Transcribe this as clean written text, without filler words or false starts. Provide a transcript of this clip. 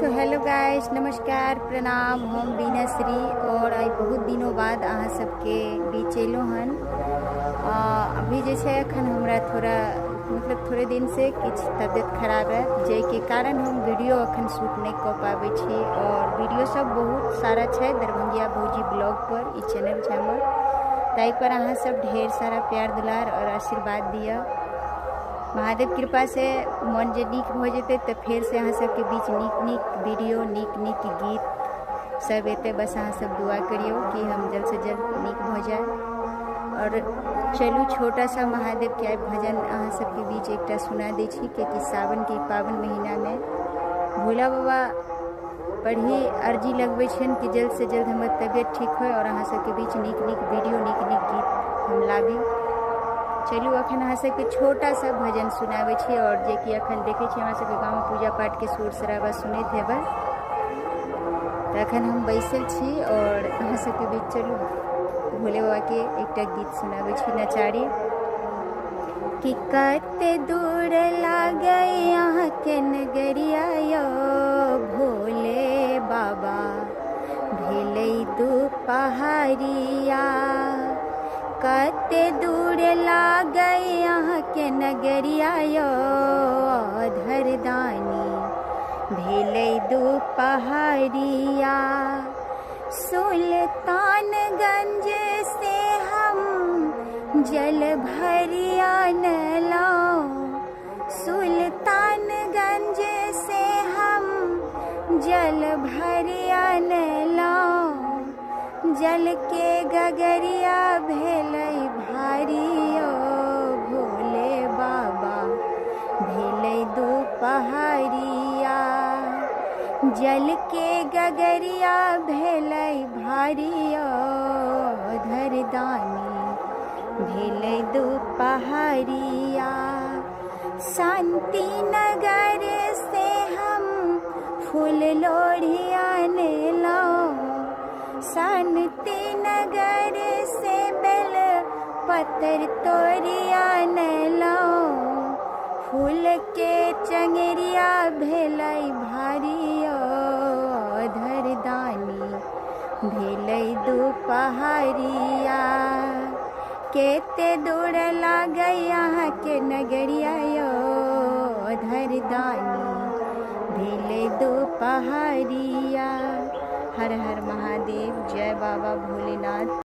तो hello guys, नमस्कार, प्रणाम। हम बीना श्री और आई बहुत दिनों बाद अहाँ सबके बीच एलहुँ हन। अभी जे छै अखन हमरा थोड़ा मतलब थोड़े दिन से किछु तबियत खराब है, जाहिके कारण हम वीडियो अखन शूट नहीं कऽ पाबै छी। और वीडियो सब बहुत सारा छै दरभंगिया भौजी ब्लॉग पर, ई चैनल छै हमर, ताहि पर अहाँ सब ढेर सारा प्यार दुलार और आशीर्वाद दिअ। महादेव कृपा से मन जे नीक भऽ जेतै तऽ फेर से अहाँ सबके बीच नीक नीक वीडियो, नीक नीक गीत सब एतै। बस अहाँ सब दुआ करियौ कि हम जल्द से जल्द नीक भऽ जाए। और चलू छोटा सा महादेव के भजन अहाँ सबके बीच एकटा सुना दै छी, कियाकि सावन के पावन महीना में भोला बाबा पर ही अर्जी लगबै छनि कि जल्द से जल्द हमर तबियत ठीक होय और अहाँ सबके बीच नीक नीक वीडियो, नीक नीक गीत हम लाबी। चलू अखन अहाँ सबके छोटा सा भजन सुनाबै छी। और जे कि अखन देखै छी हमरा सबके गाँवमे पूजा पाठ के शोर शराबा सुनैत हेबै, तऽ अखन हम बैसल छी और अहाँ सबके बीच चलू भोले बाबा के एकटा गीत सुनाबै छी नचारी। कि कते दूर लागै अहाँके नगरिया यौ भोले बाबा, भेलै दू पहाड़िया। कते दूर लागै अहाँके नगरिया यौ धरदानी, भेलै दू पहाड़िया। सुल्तानगंज से हम जल भरिया नलाओ, सुल्तानगंज से हम जल भरिया नलाओ, जल के गगरिया भेलै भारी यौ भोले बाबा, भेलै दू पहाड़िया। जल के गगरिया भेलै भारी यौ धरदानी, भेलै दू पहाड़िया। शांति नगर से हम फूल लोढ़िया लाओ, शांति नगर से बेल पत्थर तोड़िया लाओ, फूल के चंगेरिया भेलै भारी यौ धरदानी, भेलै दू पहाड़िया। केते दूर लागै अहाँके नगरिया यौ धरदानी, भेलै दू पहाड़िया। हर हर महादेव, जय बाबा भोलेनाथ।